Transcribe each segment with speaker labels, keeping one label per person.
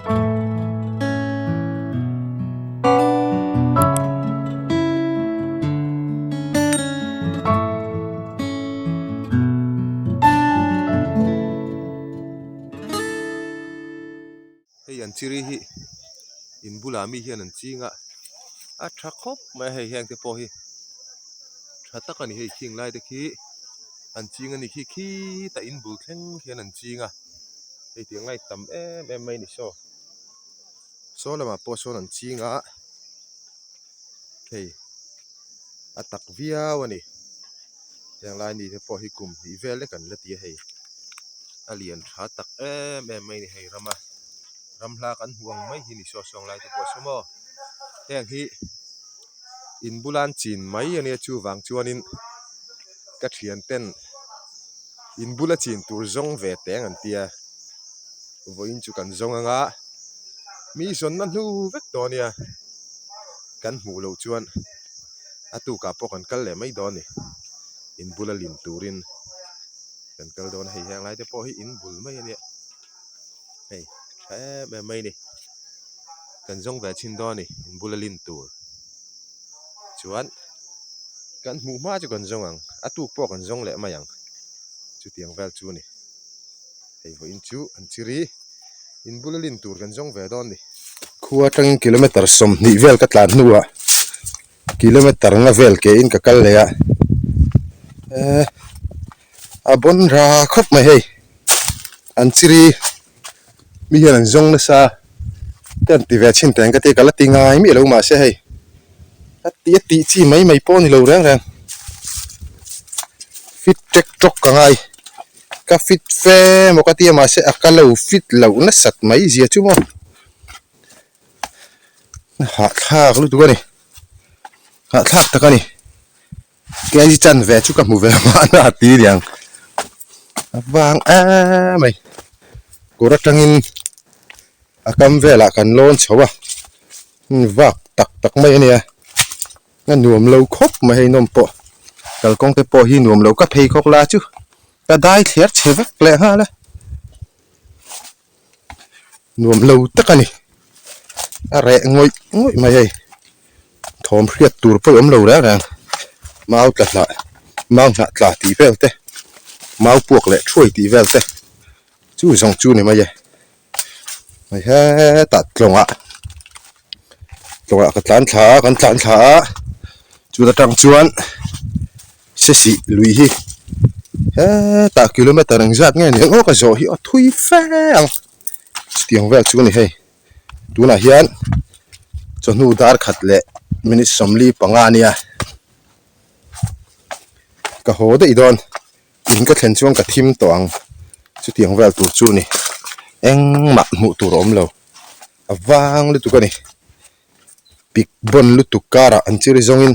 Speaker 1: Hei an chiri hi in bulah mi hian an ching a a tha khawp mai a hei heng te pawh hi tha tak a ni hei khing lai te khi an ching a ni khi khitah in bul thleng khian an ching a hei tiang lai tam em em mai a ni saw saw lamah pawh sawn an ching a hei a tak viau a ni heng lai ni te pawh hi kum hnih vel lek an la ti a hei a lian tha tak em em mai a ni hei rama ram hla kan hmuh ang mai hi ni saw sawng lai te pawh saw maw heng hi in bula an chin mai a nia chuvang chuanin ka thian ten in bula chin tur zawng ve teng an tia vawiin chu kan zawng anga mi zawnna hnu vek dawn nia kan hmuh loh chuan a tukah pawh kan kal leh mai dawn a ni in bula lin turin kan kal dawn a hei heng lai te pawh hi in bul mai a nia hei tha em em mai a ni kan zawng ve chhin dawn a ni in bula lin tur chuan kan hmuh hma chu kan zawng ang a tuk pawh kan zawng leh mai ang chutiang vel chu a ni hei vawiin chu an chiri in bula lin tur kan zawng ve dawn a ni. Khua atangin kilometer 20 vel ka tlan hnuah kilometer nga vel ke in ka kal leh a eh a bawn ra khawp mai hei an chiri mi hian an zawng nasa te an ti ve chhin teng ka tia ka la ti ngai miah lo mahse hei a tih a tih chi mai mai pawh a ni lo reng reng fit tek tawk ka ngai ka fit fe maw ka tia mahse a ka lo fit loh nasat mai zia chu maw. Hahthlak lutuk a ni hahthlak tak a ni kg chanve chu ka hmu ve mahna a ti niang a vang em mai kawr atangin a kam velah kan lawn chho a vak tak tak mai a nia a nuam lo khawp mai hei nawm pawh kalkawng te pawh hi nuam lo ka pheikhawk la chu ka dai thler chhe vek leh nghal a. Nuam lo tak a ni a reh ngawih ngawih mai hei thawm hriat tur pawh a awm lo reng reng mau tla hnah mau hnah tla tih vel te mau puak leh thuai tih vel te chu zawng chu ni mai e hei hetah tlawngah tlawngah ka tlan thla a kan tlan thla a chuta tang chuan. Sesih lui hi hetah kilometer engzat nge ni ang aw ka zawh hi a thui fe ang chutiang vel chu a ni hei tunah hian chawhnu dar khat leh minute 45 a nia ka haw daih dawn in ka thlen chuan ka thim tawh ang chutiang vel tur chu a ni engmah hmuh tur a awm lo a vang lutuk a ni. Pik bawn lutuk karah an chiri zawngin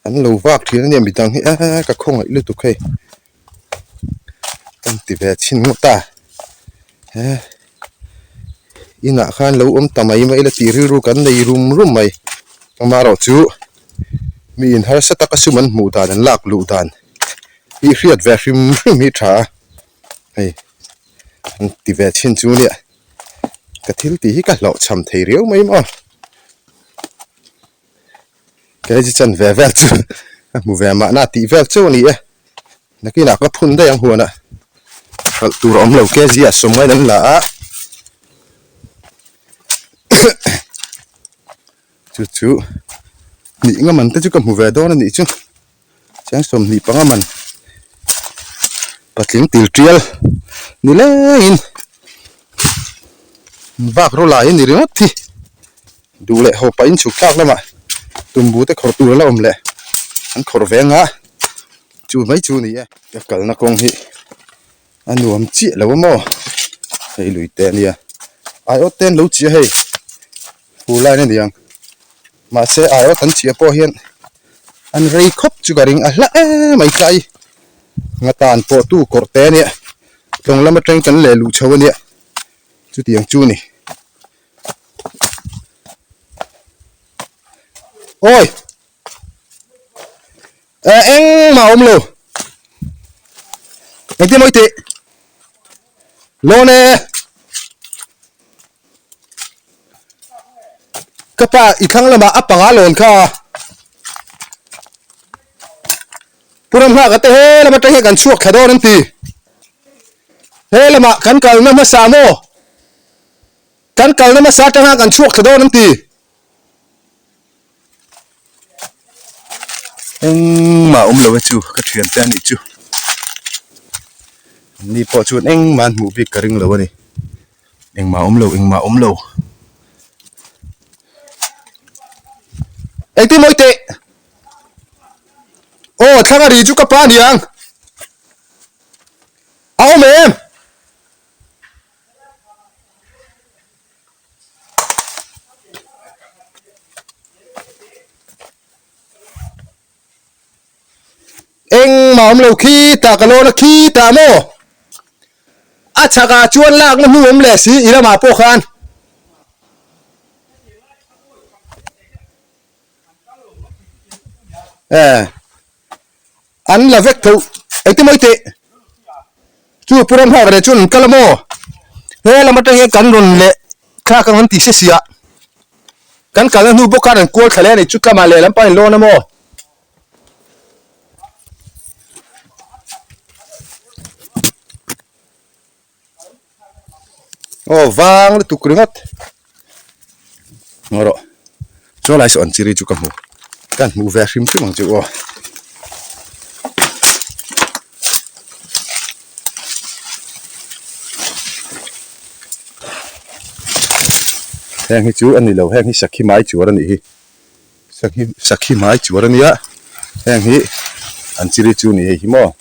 Speaker 1: an lo vak thin a nia midang hi eee ka khawngaih lutuk hei an ti ve chhin ngawt a he inah khan lo awm ta mai mai la tih rilru kan nei rum rum mai amaherawh chu mi in harsa taka sum an hmuh dan an lak luh dan hi hriat ve hrim hrim hi tha a hei an ti ve chhin chu nia. Ka thil tih hi ka hlauh cham thei riau mai maw kg chan ve vel chu ka hmu ve mahna tih vel chu a ni e nakinah ka phun daih ang huanah hralh tur a awm lo kg ah sawmngain an la a chu chu hnih nga man te chu ka hmu ve dawn a nih chu. Cheng 25 man patling til tial ni lengin bak rawh lai a ni ringawt hi duh leh haw pahin chhuk thlak lamah tumbu te khawrh tur a la awm leh an khawrh ve anga chu mai chu a ni e ka kalna kawng hi a nuam chiah lo a maw hei lui te a nia aiawt te an lo chiah hei fur line a ni ang. Mahse aiawt an chhiah pawh hian an rei khawp chu ka ring a hla em mai tlai nga tan pawh tu kawrh te ania tlawng lam atang kan leh luh chho ania chutiang chu ni awi eh engmah a awm lo engtin maw i tih lawn e. Ka pa i thlang lamah a panga lawn kha. Pu Ramnghaka te he lam atang hian kan chhuak thla dawn an ti. He lamah kan kalna hmasa maw? Kan kalna hmasa atanga kan chhuak thla dawn an ti. Engmah awm lo e chu ka thian te anih chu. Ni pawh chuan engmah an hmuh bik ka ring lo a ni. Engmah awm lo engmah awm lo. Engtin mawi teh. Aw thlang a ri chu ka pa aniang. A awm em? Engmah awm lo khi tah ka lawn a khi tah maw? A chhakah chuan lakna hnu awm leh si i lamah pawh khan. Eh an la vek tho engtin mawi teh chu pu ram nghak leh chuan an kal a maw he lam atang hian kan rawn leh thlak ang an ti se sia kan kalna hnu bawk khan an kual thla leh a ni chu tlamah leh lampang in lawn a maw. Aw vang lutuk ringawt ngaw rawh chuan lai saw an chiri chu ka hmu ka hmuh ve hrim hrim ang chu aw. Heng hi chu a ni lo heng hi sakhi mai chuar a nih hi sakhi sakhi mai chuar a nia heng hi an chiri chu a ni hei hi maw.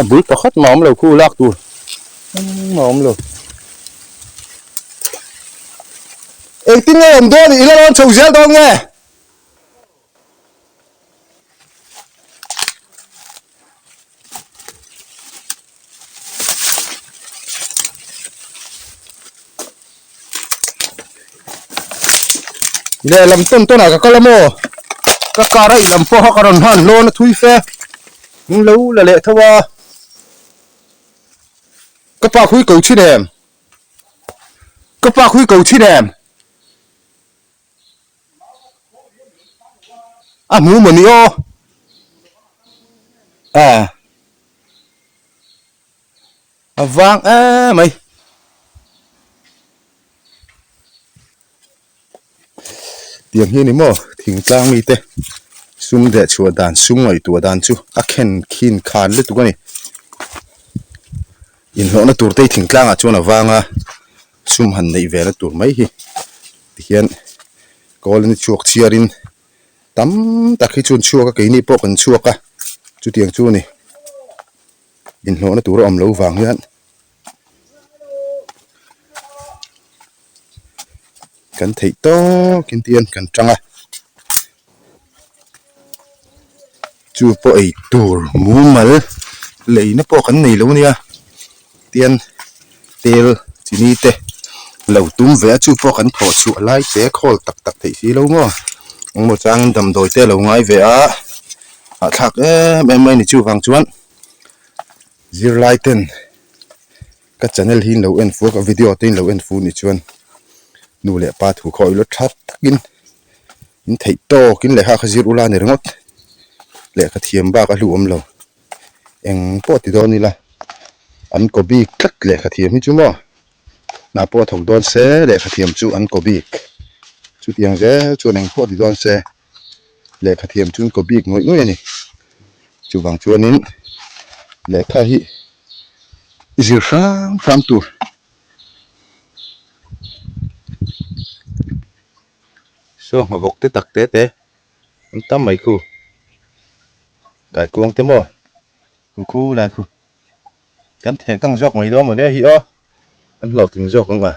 Speaker 1: A bul pakhat mah awm lo khu lak tur engmah awm lo. Engtin nge awm dawn i la rawn chho zel dawn nge? Lehlam tawn tawnah ka kal a maw? Ka car a i lam pawh kha ka rawn hman hlawn a thui fe. Min lo la leh tho a. Ka pa khui ko thin em? Ka pa khui ko thin em? A hmu maw ni aw? A. A vang em mai. Tiang hi a ni maw thingtlang mite sum deh chhuah dan sum ngaihtuah dan chu a khen khin khan lutuk a ni. Inhlawhna tur te hi thingtlangah chuan a vang a sum han neih ve na tur mai hi tihian kawl ni chhuak chhiarin tam tak hi chu an chhuak a keini pawh kan chhuak a chutiang chu a ni. Inhlawhna tur a awm lo vang hian kan theih tawkin tian kan tang a, chu pawh ei tur mumal leina pawh kan nei lo ania tian tel chini te lo tum ve a chu pawh kan thawh chhuah lai te khawl tak tak theih si lo maw engmaw changin damdawi te a lo ngai ve a. Hahthlak em em mai ni chuvang chuan zirlai ten ka channel hi in lo en fu a ka video te in lo en fu nih chuan nu leh pa thu khaw ilo tha takin in theih tawk in lehkha kha zir ula ni ringawt lehkha thiam bak a hlu awm lo eng pawh ti dawn ila an kaw bik tlat lehkha thiam hi chu maw hna pawh a thawk dawn se lehkha thiam chu an kaw bik chutiang zel chuan eng pawh ti dawn se. Lehkha thiam chu an kaw bik ngawih ngawih a ni. Chuvang chuanin lehkha hi zir hram hram tur. Saw hmabawk te tak te te an tam mai khu. Kaikuang te maw khu khu lai khu. Kan theh kang zawk mai dawn mawle hi aw. An hlawhtling zawk ang a.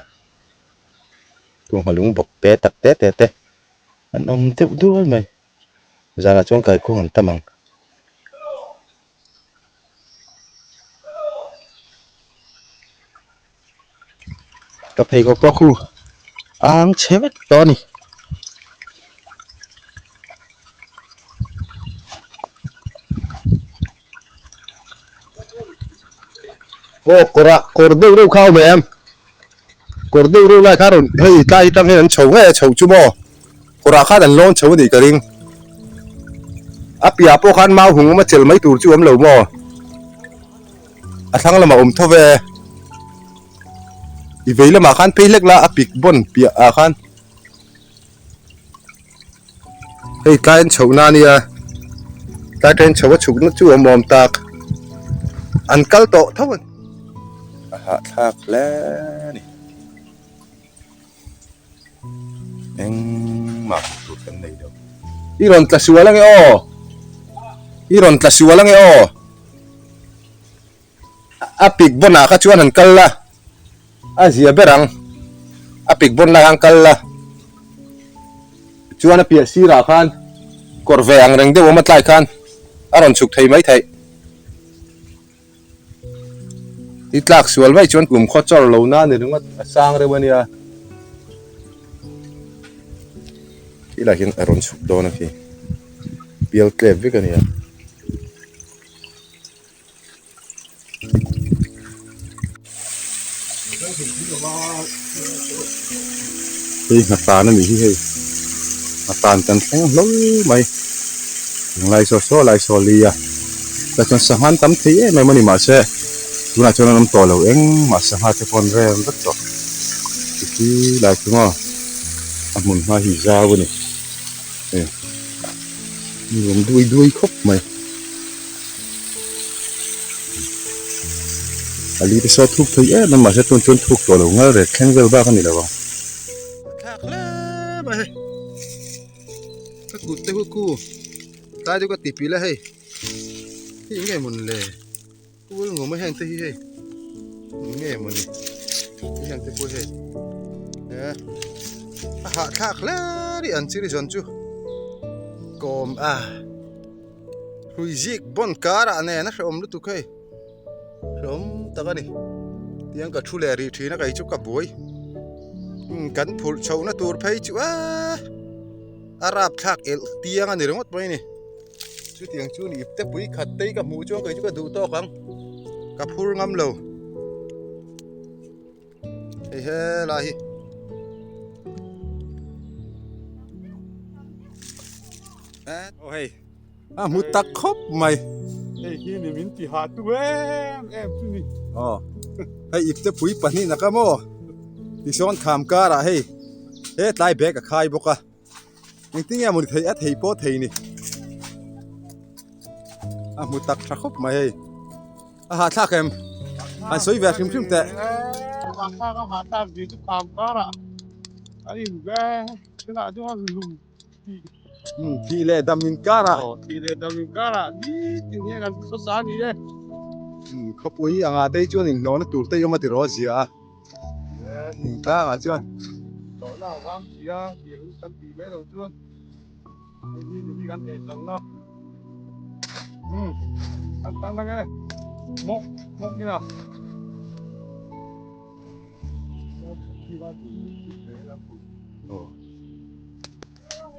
Speaker 1: Tuanghma lung bawk te tak te te te. An awm deuh dual mai. Zanah chuan kaikhuang an tam ang. Ka pheikhawk pawh khu ang chhe vek tawh a ni. Aw kawrah kawr deuh deuh kha a awm em? Kawr deuh reuh lai kha rawn hei tlai atang hian an chho ngei a chho chu maw kawrah khan an lawn chho a nih ka ring. A piah pawh khan mau hung awm a chel mai tur chu awm lo maw a thlang lamah awm tho ve. I vei lamah khan phei hlek la a pik bawn piah ah khan hei tlai an chhoh na ania tlai train chho a chhuk na chu awm awm tak an kal tawh tho a ni a hahthlak hle a ni engmah hmuh tur kan nei lo i rawn tla sual ange aw i rawn tla sual ange aw. A pik bawn ah kha chuan han kal la, a zia ber ang. A pik bawn lai khan kal la, chuan a piah sirah khan kawr ve ang reng deuh awm a tlai khan a rawn chhuk thei mai theih. I tlak sual mai chuan kum khaw chawr lo na ni ringawt a sang reuh a nia. Khilai hian a rawn chhuk dawn a khi, pial tlep vek a nia. Hei hnatan a nih hi hei hnatan kan thleng hlawl mai englai saw saw lai saw li a tah chuan sangha an tam thei em em a ni mahse tunah chuan an awm tawh lo engmah sangha te pawh an rem vek tawh ti lai chu maw a hmun hma hi zau a ni hei nuam duai duai khawp mai. A li te saw thuk thei em em mahse tun chuan thuk tawh lo ngal rek thleng vel bak a ni lo ang. A thlak hle mai hei ka kut te hu khu tlai chu ka ti pil a hei hei eng nge mawn le kul ngawm a heng te hi hei eng nge maw ni hei heng te pawh hei eh a hahthlak hle rih an chiri zawn chu kawm a. Hrui zik bawn karah nen a hrehawm lutuk hei hrehawm tak a ni tiang ka thu leh rih thin a kei chu ka buai umm kan phurh chhohna tur phei chu eee a rapthlak elh tiang a ni ringawt mai a ni chutiang chu ni ipte pui khat te hi ka hmuh chuan kei chu ka duh tawk ang ka phur ngam lo. Hei helai hi aw hei a hmu tak khawp mai
Speaker 2: hei hi ni min ti hah tu em em chu ni
Speaker 1: aw hei ipte pui pahnih naka maw tisawn kham karah hei he tlai bag a khai bawk a engtin nge maw ni thei a thei pawh thei ni a hmu tak tha khawp mai hei. A hahthlak em? An sawi ve hrim hrim teh.
Speaker 2: Hahthlak a hahthlak tih chu kham karah an in ve thil ah chuan lung tih.
Speaker 1: Umm thih leh dam in karah.
Speaker 2: Aw thih leh dam in karah nitin hian kan khawsa a ni e.
Speaker 1: Umm khawpui anga te hi chuan inhlawhna tur te hi awm a ti rawh a zia a. Tlangah chuan.
Speaker 2: Hlawhna a vang si a tih kan tih mai loh chuan.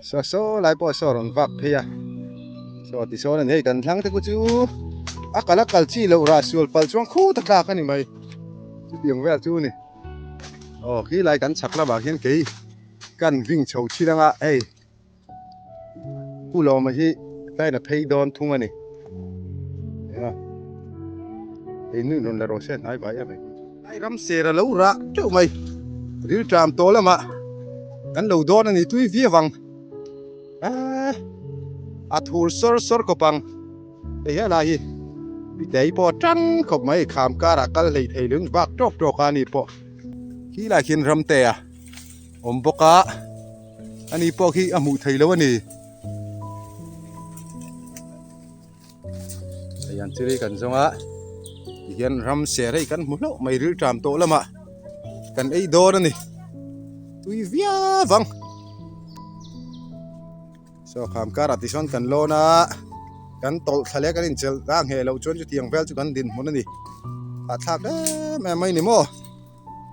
Speaker 1: Saw saw lai pawh saw rawn vak phei a saw ti sawn a ni hei kan thlang te khu chu a kal a kal chi loh rah sual palh chuan khut a tlak a ni mai chutiang vel chu a ni aw khi lai kan chhak lamah khian kei kan ving chho thin anga hei. Pu Lawma hi tlaiin a phei dawn thung a ni. Hei nuih rawn la rawh se hnai vai em ai. Ai ram ser a lo rah teuh mai. Ril tram tawh lamah kan lo dawn a ni tui viau ang. A thur sawr sawr khawp ang. Hei helai hi Pitei pawh a tan khawp mai kham karah kal hlei thei lung vak tawk tawk a ni pawh. Khilai khian ramte a awm bawk a. Ani pawh khi a hmuh theih loh a ni. Hei an chiri kan zawng a tihian ram ser hei kan hmu hlauh mai rilṭam tawh lamah kan ei dawn a ni tui viau ang saw kham karah tisawn kan lawn a kan tawlh thla leh kan inchelh a ngheh loh chuan chutiang vel chu kan dinhmun a ni hahthlak em em mai ni maw.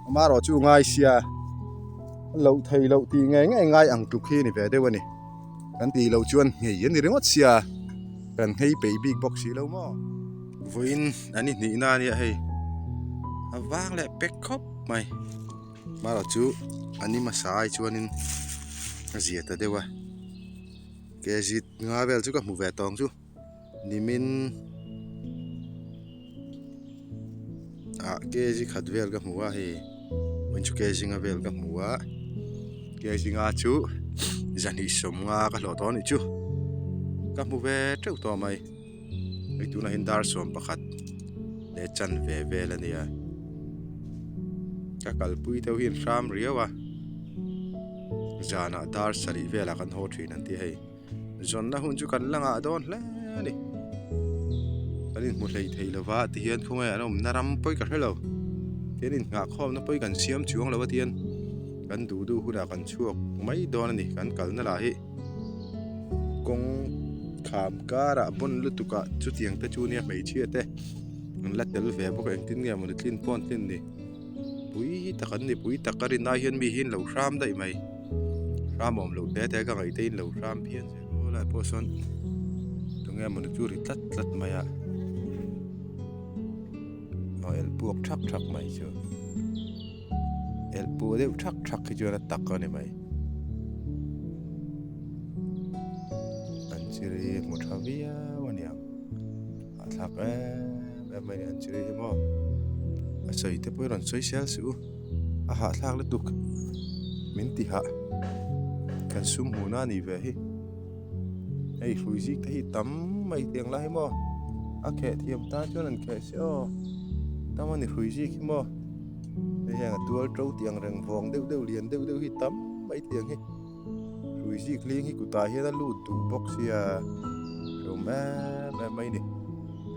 Speaker 1: Amaherawh chu ngai sia loh thei loh tih ngei ngei ngai ang tluk hi a ni ve deuh a ni. Kan tih loh chuan nghei a ni ringawt sia kan nghei peih bik bawk si lo maw. Vawiin an i hnihna a nia hei a vang leh pek khawp mai. Marawh chu a ni hmasa ai chuanin a zia ta deuh a kg nga vel chu ka hmu ve tawng chu nimin ah kg khat vel ka hmu a hei vawiin chu kg nga vel ka hmu a kg nga chu zahnih sawmnga ka hlawh tawh a nih chu ka hmu ve teuh tawh mai. Hei tunah hian dar 11 leh chanve vel a nia ka kalpui deuh hi an hram riau a zanah dar sarih velah kan haw thin an ti hei zawnna hun chu kan la ngah dawn hle a ni kan inhmu hlei thei lova tihian khawnge an awmna ram pawi ka hrelo tihian innghahkhawmna pawi kan siam chuang lo a tihian kan duh duh hunah kan chhuak mai dawn a ni kan kalna lah hi. Kawng kham karah bawn lutuk ah chutiang te chu nia hmeichhia te an la tel ve bawk a engtin nge mawni tlin pawh an tlin ni pui tak an ni pui tak a rin ai hian mi hi an lo hram daih mai hram awm loh te te ka ngaih te in lo hram phian zel aw lai pawh sawn tunge mawni chu ri tlat tlat mai a aw el puak thak thak mai chu. Elh puh deuh thak thak hi chuan a tak a ni mai. An chiri hmu tha viau a niang. Hahthlak em em mai a ni an chiri hi maw. A sawi te pawh hi rawn sawi sel suh u. A hahthlak lutuk min ti hah. Kan sum hmuhna a nih ve hi. Hei hrui zik te hi tam mai tiang lai hi maw a kheh thiam tan chuan an kheh se aw tam a ni hrui zik hi maw hei hian a tual to tih ang reng vawng deuh deuh lian deuh deuh hi tam mai tiang hi hrui zik hling hi kutah hian a lut duh bawk sia hlawm em em mai a ni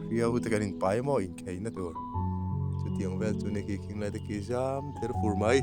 Speaker 1: hriau te kan inpai maw inkhei na tur chutiang vel chu ni khi khing lai te khi zam ther fur mai.